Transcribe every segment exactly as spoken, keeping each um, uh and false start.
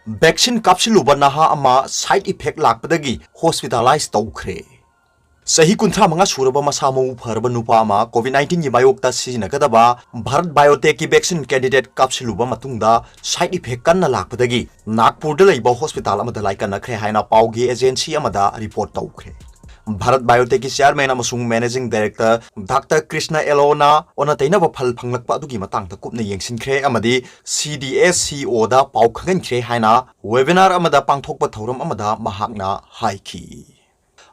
Vaccine ꯀꯥꯞꯁꯤꯜꯂꯨꯕ ꯅꯍꯥ ꯑꯃ side effect ꯂꯥꯛꯄꯗꯒꯤ hospitalize ꯇꯧꯈ꯭ꯔꯦ꯫ ꯆꯍꯤ ꯀꯨꯟꯊ꯭ꯔꯥ ꯃꯉꯥ ꯁꯨꯔꯕ ꯃꯁꯥ ꯃꯎ ꯐꯔꯕ ꯅꯨꯄꯥ ꯑꯃ COVID nineteen ꯒꯤ ꯃꯥꯌꯣꯛꯇ ꯁꯤꯖꯤꯟꯅꯒꯗꯕ Bharat Biotech ꯀꯤ vaccine candidate ꯀꯥꯞꯁꯤꯜꯂꯨꯕ ꯃꯇꯨꯡꯗ side effect ꯀꯟꯅ ꯂꯥꯛꯄꯗꯒꯤ ꯅꯥꯒꯄꯨꯔꯗ ꯂꯩꯕ hospital ꯑꯃꯗ ꯂꯥꯏꯀꯠꯅꯈ꯭ꯔꯦ ꯍꯥꯏꯅ ꯄꯥꯎꯒꯤ agency ꯑꯃꯗ report ꯇꯧꯈ꯭ꯔꯦ꯫ Bharat Biotech ꯀꯤ chairman ꯑꯃꯁꯨꯡ managing director Doctor Krishna Elo ꯅ ꯑꯣꯟꯅ ꯇꯩꯅꯕ ꯐꯜ ꯐꯪꯂꯛꯄ ꯑꯗꯨꯒꯤ ꯃꯇꯥꯡꯗ ꯀꯨꯞꯅ ꯌꯦꯡꯁꯤꯟꯈ꯭ꯔꯦ ꯑꯃꯗꯤ C D S C O ꯗ ꯄꯥꯎ ꯈꯪꯍꯟꯈ꯭ꯔꯦ ꯍꯥꯏꯅ webinar ꯑꯃꯗ ꯄꯥꯡꯊꯣꯛꯄ ꯊꯧꯔꯝ ꯑꯃꯗ ꯃꯍꯥꯛꯅ ꯍꯥꯏꯈꯤ꯫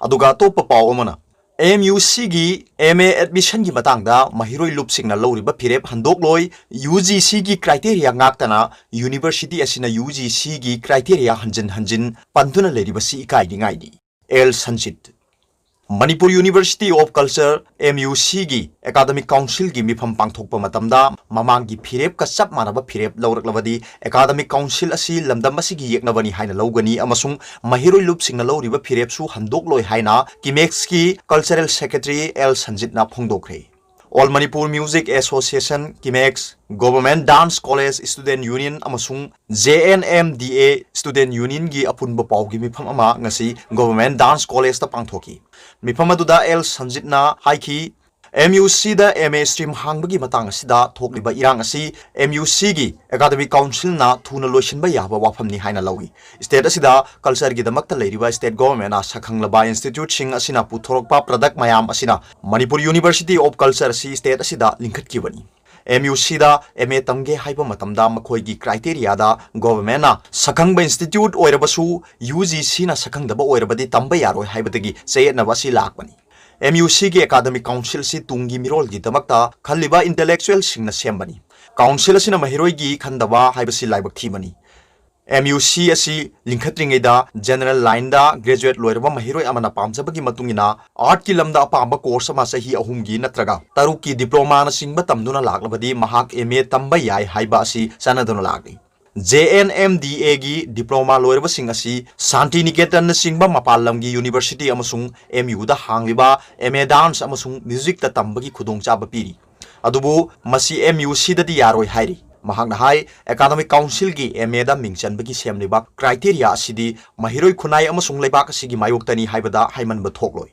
ꯑꯗꯨꯒ ꯑꯇꯣꯞꯄ ꯄꯥꯎ ꯑꯃꯅ, M U C ꯒꯤ M A admission ꯒꯤ ꯃꯇꯥꯡꯗ ꯃꯍꯩꯔꯣꯏ ꯂꯨꯞꯁꯤꯡꯅ ꯂꯧꯔꯤꯕ ꯐꯤꯔꯦꯞ ꯍꯟꯗꯣꯛꯂꯣꯏ, U G C ꯒꯤ criteria ꯉꯥꯛꯇꯅ university ꯑꯁꯤꯅ U G C ꯒꯤ criteria ꯍꯟꯖꯤꯟ ꯍꯟꯖꯤꯟ ꯄꯟꯗꯨꯅ ꯂꯩꯔꯤꯕꯁꯤ ꯏꯀꯥꯏꯗꯤ ꯉꯥꯏꯗꯤ꯫ L Sanjit. Manipur University of Culture, M U C ꯒꯤ academic council ꯒꯤ ꯃꯤꯐꯝ ꯄꯥꯡꯊꯣꯛꯄ ꯃꯇꯝꯗ ꯃꯃꯥꯡꯒꯤ ꯐꯤꯔꯦꯞꯀ ꯆꯞ ꯃꯥꯟꯅꯕ ꯐꯤꯔꯦꯞ ꯂꯧꯔꯛꯂꯕꯗꯤ academic council ꯑꯁꯤ ꯂꯝꯗꯝ ꯑꯁꯤꯒꯤ ꯌꯦꯛꯅꯕꯅꯤ ꯍꯥꯏꯅ ꯂꯧꯒꯅꯤ ꯑꯃꯁꯨꯡ ꯃꯍꯩꯔꯣꯏ ꯂꯨꯞꯁꯤꯡꯅ ꯂꯧꯔꯤꯕ ꯐꯤꯔꯦꯞꯁꯨ ꯍꯟꯗꯣꯛꯂꯣꯏ ꯍꯥꯏꯅ ꯀꯤꯃꯦꯛꯁꯀꯤ cultural secretary L ꯁꯟꯖꯤꯠꯅ ꯐꯣꯡꯗꯣꯛꯈ꯭ꯔꯦ꯫ All Manipur Music Association, ꯀꯤꯃꯦꯛꯁ, Government Dance College Student Union ꯑꯃꯁꯨꯡ J N M D A Student Union ꯒꯤ ꯑꯄꯨꯟꯕ ꯄꯥꯎꯒꯤ ꯃꯤꯐꯝ ꯑꯃ ꯉꯁꯤ Government Dance College ꯇ ꯄꯥꯡꯊꯣꯛꯈꯤ꯫ ꯃꯤꯐꯝ ꯑꯗꯨꯗ L ꯁꯟꯖꯤꯠꯅ ꯍꯥꯏꯈꯤ, M U C the M A stream ꯍꯥꯡꯕꯒꯤ ꯃꯇꯥꯡ ꯑꯁꯤꯗ ꯊꯣꯛꯂꯤꯕ ꯏꯔꯥꯡ ꯑꯁꯤ M U C ꯒꯤ academic council ꯅ ꯊꯨꯅ ꯂꯣꯏꯁꯤꯟꯕ ꯌꯥꯕ ꯋꯥꯐꯝꯅꯤ ꯍꯥꯏꯅ ꯂꯧꯏ꯫ State ꯑꯁꯤꯗ culture ꯒꯤꯗꯃꯛꯇ ꯂꯩꯔꯤꯕ state government ꯅ ꯁꯛꯈꯪꯂꯕ institute ꯁꯤꯡ ꯑꯁꯤꯅ ꯄꯨꯊꯣꯔꯛꯄ product ꯃꯌꯥꯝ ꯑꯁꯤꯅ Manipur University of Culture ꯑꯁꯤ state ꯑꯁꯤꯗ ꯂꯤꯡꯈꯠꯈꯤꯕꯅꯤ꯫ M U C the M A ꯇꯝꯒꯦ ꯍꯥꯏꯕ ꯃꯇꯝꯗ ꯃꯈꯣꯏꯒꯤ criteria ꯗ government ꯅ ꯁꯛꯈꯪꯕ institute ꯑꯣꯏꯔꯕꯁꯨ U G C ꯅ ꯁꯛꯈꯪꯗꯕ ꯑꯣꯏꯔꯕꯗꯤ ꯇꯝꯕ ꯌꯥꯔꯣꯏ ꯍꯥꯏꯕꯗꯒꯤ ꯆꯌꯦꯠꯅꯕ ꯑꯁꯤ ꯂꯥꯛꯄꯅꯤ꯫ M U C ꯒꯤ academic council ꯑꯁꯤ ꯇꯨꯡꯒꯤ ꯃꯤꯔꯣꯜꯒꯤꯗꯃꯛꯇ ꯈꯜꯂꯤꯕ intellectual ꯁꯤꯡꯅ ꯁꯦꯝꯕꯅꯤ꯫ Council ꯑꯁꯤꯅ ꯃꯍꯩꯔꯣꯏꯒꯤ ꯈꯟꯗꯕ ꯍꯥꯏꯕꯁꯤ ꯂꯥꯏꯕꯛ ꯊꯤꯕꯅꯤ꯫ M U C ꯑꯁꯤ ꯂꯤꯡꯈꯠꯇ꯭ꯔꯤꯉꯩꯗ general line ꯗ graduate ꯂꯣꯏꯔꯕ ꯃꯍꯩꯔꯣꯏ ꯑꯃꯅ ꯄꯥꯝꯖꯕꯒꯤ ꯃꯇꯨꯡ ꯏꯟꯅ art ꯀꯤ ꯂꯝꯗ ꯑꯄꯥꯝꯕ course ꯑꯃ ꯆꯍꯤ ꯑꯍꯨꯝꯒꯤ ꯅꯠꯇ꯭ꯔꯒ ꯇꯔꯨꯛꯀꯤ diploma ꯅꯆꯤꯡꯕ ꯇꯝꯗꯨꯅ ꯂꯥꯛꯂꯕꯗꯤ ꯃꯍꯥꯛ M A ꯇꯝꯕ ꯌꯥꯏ ꯍꯥꯏꯕ ꯑꯁꯤ ꯆꯠꯅꯗꯨꯅ ꯂꯥꯛꯂꯤ꯫ J N M D A ꯒꯤ diploma ꯂꯣꯏꯔꯕꯁꯤꯡ ꯑꯁꯤ ꯁꯥꯟꯇꯤꯅꯤꯀꯦꯇꯟꯅꯆꯤꯡꯕ ꯃꯄꯥꯟ ꯂꯝꯒꯤ university ꯑꯃꯁꯨꯡ M U the ꯍꯥꯡꯂꯤꯕ M A dance ꯑꯃꯁꯨꯡ music ꯇ ꯇꯝꯕꯒꯤ ꯈꯨꯗꯣꯡꯆꯥꯕ ꯄꯤꯔꯤ꯫ ꯑꯗꯨꯕꯨ ꯃꯁꯤ M U C ꯗꯗꯤ ꯌꯥꯔꯣꯏ ꯍꯥꯏꯔꯤ꯫ ꯃꯍꯥꯛꯅ ꯍꯥꯏ, Academic Councilꯒꯤ M Aꯗ ꯃꯤꯡ ꯆꯟꯕꯒꯤ ꯁꯦꯝꯂꯤꯕ criteria ꯑꯁꯤꯗꯤ ꯃꯍꯩꯔꯣꯏ ꯈꯨꯟꯅꯥꯏ ꯑꯃꯁꯨꯡ ꯂꯩꯕꯥꯛ ꯑꯁꯤꯒꯤ ꯃꯥꯌꯣꯛꯇꯅꯤ ꯍꯥꯏꯕꯗ ꯍꯥꯏꯃꯟꯕ ꯊꯣꯛꯂꯣꯏ꯫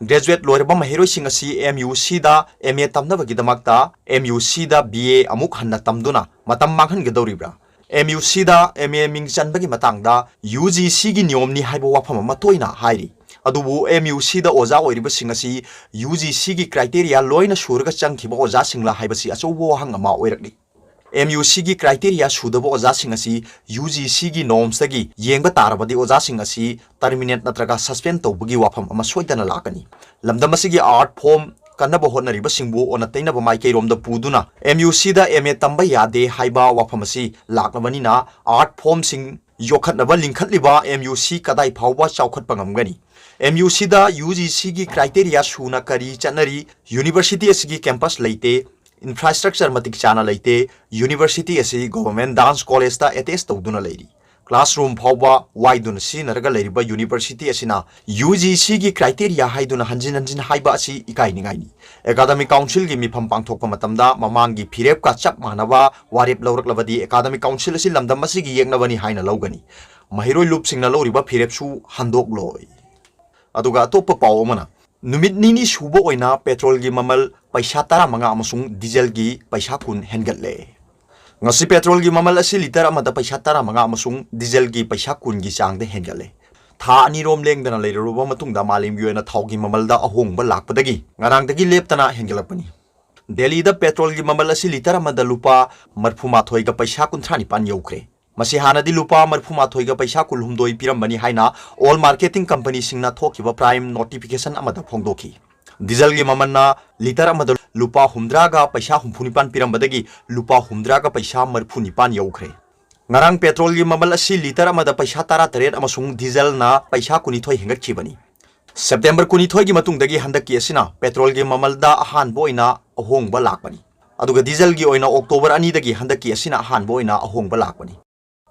Graduate ꯂꯣꯏꯔꯕ ꯃꯍꯩꯔꯣꯏꯁꯤꯡ ꯑꯁꯤ MUCꯗ M A ꯇꯝꯅꯕꯒꯤꯗꯃꯛꯇ MUCꯗ B A ꯑꯃꯨꯛ ꯍꯟꯅ ꯇꯝꯗꯨꯅ ꯃꯇꯝ ꯃꯥꯡꯍꯟꯒꯗꯧꯔꯤꯕ꯭ꯔꯥ? MUCꯗ M A ꯃꯤꯡ ꯆꯟꯕꯒꯤ ꯃꯇꯥꯡꯗ UGCꯒꯤ ꯅꯤꯌꯣꯝꯅꯤ ꯍꯥꯏꯕ ꯋꯥꯐꯝ ꯑꯃ ꯇꯣꯏꯅ ꯍꯥꯏꯔꯤ꯫ ꯑꯗꯨꯕꯨ MUCꯗ ꯑꯣꯖꯥ ꯑꯣꯏꯔꯤꯕꯁꯤꯡ ꯑꯁꯤ UGCꯒꯤ criteria ꯂꯣꯏꯅ ꯁꯨꯔꯒ ꯆꯪꯈꯤꯕ ꯑꯣꯖꯥꯁꯤꯡꯂ ꯍꯥꯏꯕꯁꯤ ꯑꯆꯧꯕ ꯋꯥꯍꯪ ꯑꯃ ꯑꯣꯏꯔꯛꯂꯤ꯫ MUCꯒꯤ criteria ꯁꯨꯗꯕ ꯑꯣꯖꯥꯁꯤꯡ ꯑꯁꯤ UGCꯒꯤ normsꯇꯒꯤ ꯌꯦꯡꯕ ꯇꯥꯔꯕꯗꯤ ꯑꯣꯖꯥꯁꯤꯡ ꯑꯁꯤ terminate ꯅꯠꯇ꯭ꯔꯒ suspend ꯇꯧꯕꯒꯤ ꯋꯥꯐꯝ ꯑꯃ ꯁꯣꯏꯗꯅ ꯂꯥꯛꯀꯅꯤ꯫ ꯂꯝꯗꯝ ꯑꯁꯤꯒꯤ art form ꯀꯟꯅꯕ ꯍꯣꯠꯅꯔꯤꯕꯁꯤꯡꯕꯨ ꯑꯣꯟꯅ ꯇꯩꯅꯕ ꯃꯥꯏꯀꯩꯔꯣꯝꯗ ꯄꯨꯗꯨꯅ MUCꯗ M A ꯇꯝꯕ ꯌꯥꯗꯦ ꯍꯥꯏꯕ ꯋꯥꯐꯝ ꯑꯁꯤ ꯂꯥꯛꯂꯕꯅꯤꯅ, art formꯁꯤꯡ ꯌꯣꯛꯈꯠꯅꯕ ꯂꯤꯡꯈꯠꯂꯤꯕ MUC ꯀꯗꯥꯏ ꯐꯥꯎꯕ ꯆꯥꯎꯈꯠꯄ ꯉꯝꯒꯅꯤ? MUCꯗ UGCꯒꯤ criteria ꯁꯨꯅ ꯀꯔꯤ ꯆꯠꯅꯔꯤ? University ꯑꯁꯤꯒꯤ campus ꯂꯩꯇꯦ, infrastructure ꯃꯇꯤꯛ ꯆꯥꯅ ꯂꯩꯇꯦ, university ꯑꯁꯤ government dance collegeꯇ attach ꯇꯧꯗꯨꯅ ꯂꯩꯔꯤ꯫ Classroom ꯐꯥꯎꯕ ꯋꯥꯏꯗꯨꯅ ꯁꯤꯖꯤꯟꯅꯔꯒ ꯂꯩꯔꯤꯕ university ꯑꯁꯤꯅ UGCꯒꯤ criteria ꯍꯥꯏꯗꯨꯅ ꯍꯟꯖꯤꯟ ꯍꯟꯖꯤꯟ ꯍꯥꯏꯕ ꯑꯁꯤ ꯏꯀꯥꯏꯅꯤꯡꯉꯥꯏꯅꯤ꯫ Academic Councilꯒꯤ ꯃꯤꯐꯝ ꯄꯥꯡꯊꯣꯛꯄ ꯃꯇꯝꯗ ꯃꯃꯥꯡꯒꯤ ꯐꯤꯔꯦꯞꯀ ꯆꯞ ꯃꯥꯟꯅꯕ ꯋꯥꯔꯦꯞ ꯂꯧꯔꯛꯂꯕꯗꯤ Academic Council ꯑꯁꯤ ꯂꯝꯗꯝ ꯑꯁꯤꯒꯤ ꯌꯦꯛꯅꯕꯅꯤ ꯍꯥꯏꯅ ꯂꯧꯒꯅꯤ꯫ ꯃꯍꯩꯔꯣꯏ ꯂꯨꯞꯁꯤꯡꯅ ꯂꯧꯔꯤꯕ ꯐꯤꯔꯦꯞꯁꯨ ꯍꯟꯗꯣꯛꯂꯣꯏ꯫ ꯑꯗꯨꯒ ꯑꯇꯣꯞꯄ ꯄꯥꯎ ꯑꯃꯅ, ꯅꯨꯃꯤꯠ ꯅꯤꯅꯤ ꯁꯨꯕ ꯑꯣꯏꯅ petrolꯒꯤ ꯃꯃꯜ ꯄꯩꯁꯥ ꯇꯔꯥꯃꯉꯥ ꯑꯃꯁꯨꯡ dieselꯒꯤ ꯄꯩꯁꯥ ꯀꯨꯟ ꯍꯦꯟꯒꯠꯂꯦ꯫ ꯉꯁꯤ petrolꯒꯤ ꯃꯃꯜ ꯑꯁꯤ litre ꯑꯃꯗ ꯄꯩꯁꯥ ꯇꯔꯥꯃꯉꯥ ꯑꯃꯁꯨꯡ dieselꯒꯤ ꯄꯩꯁꯥ ꯀꯨꯟꯒꯤ ꯆꯥꯡꯗ ꯍꯦꯟꯒꯠꯂꯦ꯫ ꯊꯥ ꯑꯅꯤꯔꯣꯝ ꯂꯦꯡꯗꯅ ꯂꯩꯔꯨꯔꯕ ꯃꯇꯨꯡꯗ ꯃꯥꯂꯦꯝꯒꯤ ꯑꯣꯏꯅ ꯊꯥꯎꯒꯤ ꯃꯃꯜꯗ ꯑꯍꯣꯡꯕ ꯂꯥꯛꯄꯗꯒꯤ ꯉꯔꯥꯡꯗꯒꯤ ꯂꯦꯞꯇꯅ ꯍꯦꯟꯒꯠꯂꯛꯄꯅꯤ꯫ ꯗꯦꯜꯂꯤꯗ petrolꯒꯤ ꯃꯃꯜ ꯑꯁꯤ litre ꯑꯃꯗ ꯂꯨꯄꯥ ꯃꯔꯤꯐꯨꯃꯥꯊꯣꯏꯒ ꯄꯩꯁꯥ ꯀꯨꯟꯊ꯭ꯔꯥ ꯅꯤꯄꯥꯟ ꯌꯧꯈ꯭ꯔꯦ꯫ ꯃꯁꯤ ꯍꯥꯟꯅꯗꯤ ꯂꯨꯄꯥ ꯃꯔꯤꯐꯨꯃꯥꯊꯣꯏꯒ ꯄꯩꯁꯥ ꯀꯨꯟꯍꯨꯝꯗꯣꯏ ꯄꯤꯔꯝꯕꯅꯤ ꯍꯥꯏꯅ oil marketing companyꯁꯤꯡꯅ ꯊꯣꯛꯈꯤꯕ prime notification ꯑꯃꯗ ꯐꯣꯡꯗꯣꯛꯈꯤ꯫ Dieselꯒꯤ ꯃꯃꯜꯅ litre ꯑꯃꯗ ꯂꯨꯄꯥ ꯍꯨꯝꯗ꯭ꯔꯥꯒ ꯄꯩꯁꯥ ꯍꯨꯝꯐꯨꯅꯤꯄꯥꯟ ꯄꯤꯔꯝꯕꯗꯒꯤ ꯂꯨꯄꯥ ꯍꯨꯝꯗ꯭ꯔꯥꯒ ꯄꯩꯁꯥ ꯃꯔꯤꯐꯨꯅꯤꯄꯥꯟ ꯌꯧꯈ꯭ꯔꯦ꯫ ꯉꯔꯥꯡ petrolꯒꯤ ꯃꯃꯜ ꯑꯁꯤ litre ꯑꯃꯗ ꯄꯩꯁꯥ ꯇꯔꯥꯇꯔꯦꯠ ꯑꯃꯁꯨꯡ dieselꯅ ꯄꯩꯁꯥ ꯀꯨꯟꯅꯤꯊꯣꯏ ꯍꯦꯟꯒꯠꯈꯤꯕꯅꯤ꯫ September ꯀꯨꯟꯅꯤꯊꯣꯏꯒꯤ ꯃꯇꯨꯡꯗꯒꯤ ꯍꯟꯗꯛꯀꯤ ꯑꯁꯤꯅ petrolꯒꯤ ꯃꯃꯜꯗ ꯑꯍꯥꯟꯕ ꯑꯣꯏꯅ ꯑꯍꯣꯡꯕ ꯂꯥꯛꯄꯅꯤ꯫ ꯑꯗꯨꯒ dieselꯒꯤ ꯑꯣꯏꯅ October ꯑꯅꯤꯗꯒꯤ ꯍꯟꯗꯛꯀꯤ ꯑꯁꯤꯅ ꯑꯍꯥꯟꯕ ꯑꯣꯏꯅ ꯑꯍꯣꯡꯕ ꯂꯥꯛꯄꯅꯤ꯫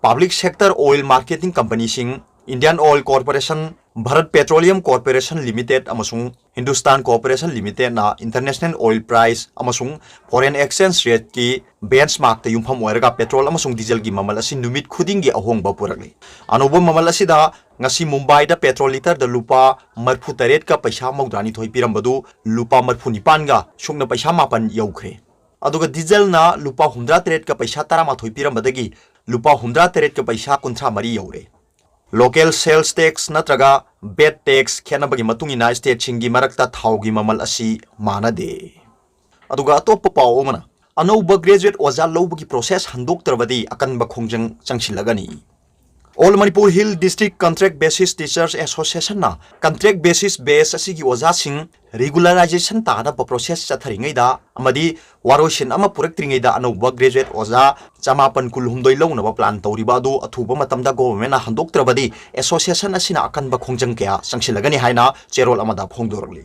Public sector oil marketing companyꯁꯤꯡ, Indian Oil Corporation, Bharat Petroleum Corporation Limited ꯑꯃꯁꯨꯡ Hindustan Corporation Limitedꯅ international oil price ꯑꯃꯁꯨꯡ foreign exchange rateꯀꯤ benchmarkꯇ ꯌꯨꯝꯐꯝ ꯑꯣꯏꯔꯒ petrol ꯑꯃꯁꯨꯡ dieselꯒꯤ ꯃꯃꯜ ꯑꯁꯤ ꯅꯨꯃꯤꯠ ꯈꯨꯗꯤꯡꯒꯤ ꯑꯍꯣꯡꯕ ꯄꯨꯔꯛꯂꯤ꯫ ꯑꯅꯧꯕ ꯃꯃꯜ ꯑꯁꯤꯗ ꯉꯁꯤ ꯃꯨꯝꯕꯥꯏꯗ petrol literꯗ ꯂꯨꯄꯥ ꯃꯔꯤꯐꯨ ꯇꯔꯦꯠꯀ ꯄꯩꯁꯥ ꯃꯧꯗ꯭ꯔꯥꯅꯤꯊꯣꯏ ꯄꯤꯔꯝꯕꯗꯨ ꯂꯨꯄꯥ ꯃꯔꯤꯐꯨ ꯅꯤꯄꯥꯟꯒ ꯁꯨꯞꯅ ꯄꯩꯁꯥ ꯃꯥꯄꯟ ꯌꯧꯈ꯭ꯔꯦ꯫ ꯑꯗꯨꯒ dieselꯅ ꯂꯨꯄꯥ ꯍꯨꯝꯗ꯭ꯔꯥ ꯇꯔꯦꯠꯀ ꯄꯩꯁꯥ ꯇꯔꯥꯃꯥꯊꯣꯏ ꯄꯤꯔꯝꯕꯗꯒꯤ ꯂꯨꯄꯥ ꯍꯨꯝꯗ꯭ꯔꯥ ꯇꯔꯦꯠꯀ ꯄꯩꯁꯥ ꯀꯨꯟꯊ꯭ꯔꯥ ꯃꯔꯤ ꯌꯧꯔꯦ꯫ Local sales tax ꯅꯠꯇ꯭ꯔꯒ vat tax ꯈꯦꯠꯅꯕꯒꯤ ꯃꯇꯨꯡ ꯏꯟꯅ stateꯁꯤꯡꯒꯤ ꯃꯔꯛꯇ ꯊꯥꯎꯒꯤ ꯃꯃꯜ ꯑꯁꯤ ꯃꯥꯟꯅꯗꯦ꯫ ꯑꯗꯨꯒ ꯑꯇꯣꯞꯄ ꯄꯥꯎ ꯑꯃꯅ, ꯑꯅꯧꯕ graduate ꯑꯣꯖꯥ ꯂꯧꯕꯒꯤ process ꯍꯟꯗꯣꯛꯇ꯭ꯔꯕꯗꯤ ꯑꯀꯟꯕ ꯈꯣꯡꯖꯪ ꯆꯪꯁꯤꯜꯂꯒꯅꯤ꯫ All Manipur Hill District Contract Basis Teachers Associationꯅ contract basis batch ꯑꯁꯤꯒꯤ ꯑꯣꯖꯥꯁꯤꯡ regularization ꯇꯥꯅꯕ process ꯆꯠꯊꯔꯤꯉꯩꯗ ꯑꯃꯗꯤ ꯋꯥꯔꯣꯏꯁꯤꯟ ꯑꯃ ꯄꯨꯔꯛꯇ꯭ꯔꯤꯉꯩꯗ ꯑꯅꯧꯕ graduate ꯑꯣꯖꯥ ꯆꯃꯥꯄꯟ ꯀꯨꯟꯍꯨꯝꯗꯣꯏ ꯂꯧꯅꯕ plan ꯇꯧꯔꯤꯕ ꯑꯗꯨ ꯑꯊꯨꯕ ꯃꯇꯝꯗ governmentꯅ ꯍꯟꯗꯣꯛꯇ꯭ꯔꯕꯗꯤ association ꯑꯁꯤꯅ ꯑꯀꯟꯕ ꯈꯣꯡꯖꯪ ꯀꯌꯥ ꯆꯪꯁꯤꯜꯂꯒꯅꯤ ꯍꯥꯏꯅ ꯆꯦꯔꯣꯜ ꯑꯃꯗ ꯐꯣꯡꯗꯣꯔꯛꯂꯤ꯫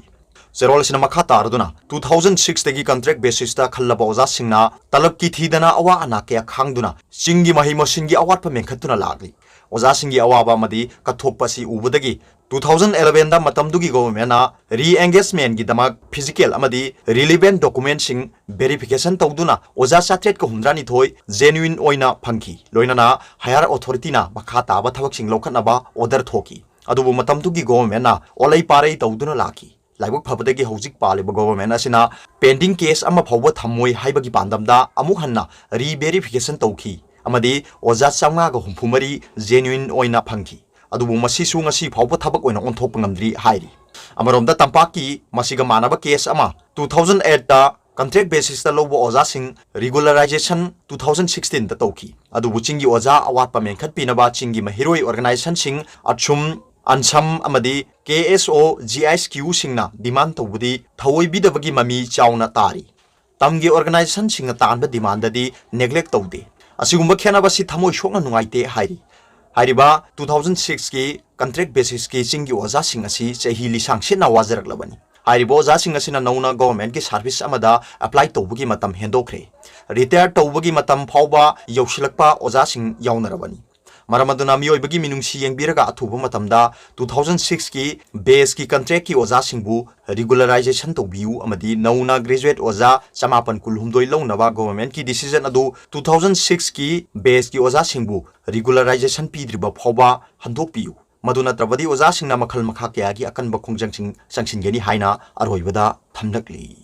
ꯆꯦꯔꯣꯜ ꯑꯁꯤꯅ ꯃꯈꯥ ꯇꯥꯔꯗꯨꯅ, two thousand sixꯇꯒꯤ contract basisꯇ ꯈꯜꯂꯕ ꯑꯣꯖꯥꯁꯤꯡꯅ ꯇꯂꯕꯀꯤ ꯊꯤꯗꯅ ꯑꯋꯥ ꯑꯅꯥ ꯀꯌꯥ ꯈꯥꯡꯗꯨꯅ ꯆꯤꯡꯒꯤ ꯃꯍꯩ ꯃꯁꯤꯡꯒꯤ ꯑꯋꯥꯠꯄ ꯃꯦꯟꯈꯠꯇꯨꯅ ꯂꯥꯛꯂꯤ꯫ ꯑꯣꯖꯥꯁꯤꯡꯒꯤ ꯑꯋꯥꯕ ꯑꯃꯗꯤ ꯀꯠꯊꯣꯛꯄ ꯑꯁꯤ ꯎꯕꯗꯒꯤ two thousand elevenꯗ ꯃꯇꯝꯗꯨꯒꯤ governmentꯅ re-engagementꯒꯤꯗꯃꯛ physical ꯑꯃꯗꯤ relevant documentꯁꯤꯡ verification ꯇꯧꯗꯨꯅ ꯑꯣꯖꯥ ꯆꯥꯇ꯭ꯔꯦꯠꯀ ꯍꯨꯝꯗ꯭ꯔꯥꯅꯤꯊꯣꯏ genuine ꯑꯣꯏꯅ ꯐꯪꯈꯤ꯫ ꯂꯣꯏꯅꯅ higher authorityꯅ ꯃꯈꯥ ꯇꯥꯕ ꯊꯕꯛꯁꯤꯡ ꯂꯧꯈꯠꯅꯕ order ꯊꯣꯛꯈꯤ꯫ ꯑꯗꯨꯕꯨ ꯃꯇꯝꯗꯨꯒꯤ governmentꯅ ꯑꯣꯂꯩ ꯄꯥꯔꯩ ꯇꯧꯗꯨꯅ ꯂꯥꯛꯈꯤ꯫ ꯂꯥꯏꯕꯛ ꯐꯕꯗꯒꯤ ꯍꯧꯖꯤꯛ ꯄꯥꯜꯂꯤꯕ government ꯑꯁꯤꯅ pending case ꯑꯃ ꯐꯥꯎꯕ ꯊꯝꯃꯣꯏ ꯍꯥꯏꯕꯒꯤ ꯄꯥꯟꯗꯝꯗ ꯑꯃꯨꯛ ꯍꯟꯅ re-verification ꯇꯧꯈꯤ ꯑꯃꯗꯤ ꯑꯣꯖꯥ ꯆꯥꯝꯃꯉꯥꯒ ꯍꯨꯝꯐꯨ ꯃꯔꯤ genuine ꯑꯣꯏꯅ ꯐꯪꯈꯤ꯫ ꯑꯗꯨꯕꯨ ꯃꯁꯤꯁꯨ ꯉꯁꯤ ꯐꯥꯎꯕ ꯊꯕꯛ ꯑꯣꯏꯅ ꯑꯣꯟꯊꯣꯛꯄ ꯉꯝꯗ꯭ꯔꯤ ꯍꯥꯏꯔꯤ꯫ ꯑꯃꯔꯣꯝꯗ ꯇꯝꯄꯥꯛꯀꯤ ꯃꯁꯤꯒ ꯃꯥꯟꯅꯕ case ꯑꯃ two thousand eightꯇ contract basisꯇ ꯂꯧꯕ ꯑꯣꯖꯥꯁꯤꯡ regularization two thousand sixteenꯗ ꯇꯧꯈꯤ꯫ ꯑꯗꯨꯕꯨ ꯆꯤꯡꯒꯤ ꯑꯣꯖꯥ ꯑꯋꯥꯠꯄ ꯃꯦꯟꯈꯠꯄꯤꯅꯕ ꯆꯤꯡꯒꯤ ꯃꯍꯩꯔꯣꯏ organizationꯁꯤꯡ ꯑꯠꯁꯨꯝ, ꯑꯟꯁꯝ ꯑꯃꯗꯤ K S O G S Qꯁꯤꯡꯅ demand ꯇꯧꯕꯗꯤ ꯊꯧꯑꯣꯏꯕꯤꯗꯕꯒꯤ ꯃꯃꯤ ꯆꯥꯎꯅ ꯇꯥꯔꯤ꯫ ꯇꯝꯒꯤ organizationꯁꯤꯡꯅ ꯇꯥꯟꯕ demandꯗꯤ neglect ꯇꯧꯗꯦ꯫ ꯑꯁꯤꯒꯨꯝꯕ ꯈꯦꯠꯅꯕꯁꯤ ꯊꯃꯣꯏ ꯁꯣꯛꯅ ꯅꯨꯡꯉꯥꯏꯇꯦ ꯍꯥꯏꯔꯤ꯫ ꯍꯥꯏꯔꯤꯕ two thousand sixꯀꯤ contract basisꯀꯤ ꯆꯤꯡꯒꯤ ꯑꯣꯖꯥꯁꯤꯡ ꯑꯁꯤ ꯆꯍꯤ ꯂꯤꯁꯥꯡ ꯁꯤꯠꯅ ꯋꯥꯖꯔꯛꯂꯕꯅꯤ꯫ ꯍꯥꯏꯔꯤꯕ ꯑꯣꯖꯥꯁꯤꯡ ꯑꯁꯤꯅ ꯅꯧꯅ governmentꯀꯤ service ꯑꯃꯗ apply ꯇꯧꯕꯒꯤ ꯃꯇꯝ ꯍꯦꯟꯗꯣꯛꯈ꯭ꯔꯦ꯫ Retire ꯇꯧꯕꯒꯤ ꯃꯇꯝ ꯐꯥꯎꯕ ꯌꯧꯁꯤꯜꯂꯛꯄ ꯑꯣꯖꯥꯁꯤꯡ ꯌꯥꯎꯅꯔꯕꯅꯤ꯫ ꯃꯔꯝ ꯑꯗꯨꯅ ꯃꯤꯑꯣꯏꯕꯒꯤ ꯃꯤꯅꯨꯡꯁꯤ ꯌꯦꯡꯕꯤꯔꯒ ꯑꯊꯨꯕ ꯃꯇꯝꯗ two thousand six ꯀꯤ batch ꯀꯤ contract ꯀꯤ ꯑꯣꯖꯥꯁꯤꯡꯕꯨ regularization ꯇꯧꯕꯤꯌꯨ ꯑꯃꯗꯤ ꯅꯧꯅ graduate ꯑꯣꯖꯥ ꯆꯃꯥꯄꯟ ꯀꯨꯟꯍꯨꯝꯗꯣꯏ ꯂꯧꯅꯕ government ꯀꯤ decision ꯑꯗꯨ two thousand six ꯀꯤ batch ꯀꯤ ꯑꯣꯖꯥꯁꯤꯡꯕꯨ regularization ꯄꯤꯗ꯭ꯔꯤꯕ ꯐꯥꯎꯕ ꯍꯟꯗꯣꯛꯄꯤꯌꯨ꯫ ꯃꯗꯨ ꯅꯠꯇ꯭ꯔꯕꯗꯤ ꯑꯣꯖꯥꯁꯤꯡꯅ ꯃꯈꯜ ꯃꯈꯥ ꯀꯌꯥꯒꯤ ꯑꯀꯟꯕ ꯈꯣꯡꯖꯪꯁꯤꯡ ꯆꯪꯁꯤꯟꯒꯅꯤ ꯍꯥꯏꯅ ꯑꯔꯣꯏꯕꯗ ꯊꯝꯂꯛꯂꯤ꯫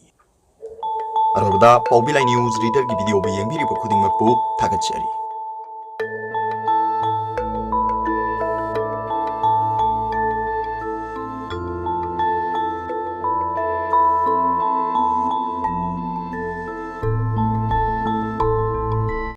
ꯑꯔꯣꯏꯕꯗ Paobillai News Reader ꯒꯤ video ꯕꯨ ꯌꯦꯡꯕꯤꯔꯤꯕ ꯈꯨꯗꯤꯡꯃꯛꯄꯨ ꯊꯥꯒꯠꯆꯔꯤ꯫